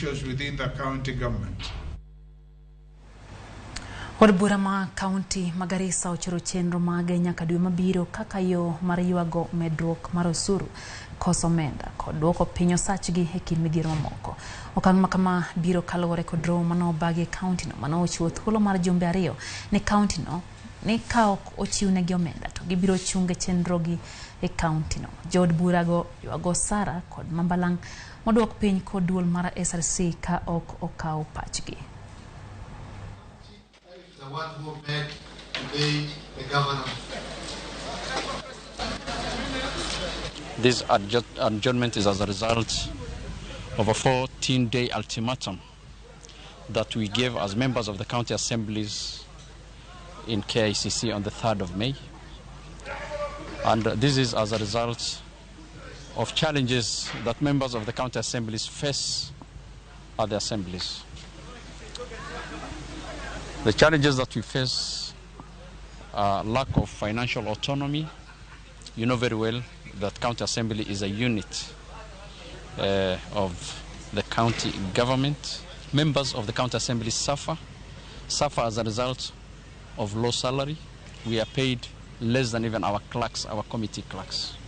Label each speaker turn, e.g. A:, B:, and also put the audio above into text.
A: officials within the county government.
B: Od bura ma kaunti ma Garissa ochoro chenro mage nyaka dwe mabiro kaka yo mar ywago medruok mar osuru, koso omenda kod duoko piny osachgi e kind midhiero mamoko. Okang' ma kama biro kaluwore kod romo mane obagi e kaunti no mane ochiwo thuolo mar jumbe ariyo ne kaunti no ni ka ok ochiwnegi omenda to gibiro chunge chenrogi e kaunti no. Jood burago ywago osara kod mambalang' moduok piny kod duol mar SRC ka ok okaw pachgi.
C: The one who met today the governor.
D: This adjournment is as a result of a 14-day ultimatum that we gave as members of the county assemblies in KICC on the 3rd of May. And this is as a result of challenges that members of the county assemblies face at the assemblies. The challenges that we face are lack of financial autonomy. You know very well that county assembly is a unit of the county government. Members of the county assembly suffer as a result of low salary. We are paid less than even our clerks, our committee clerks.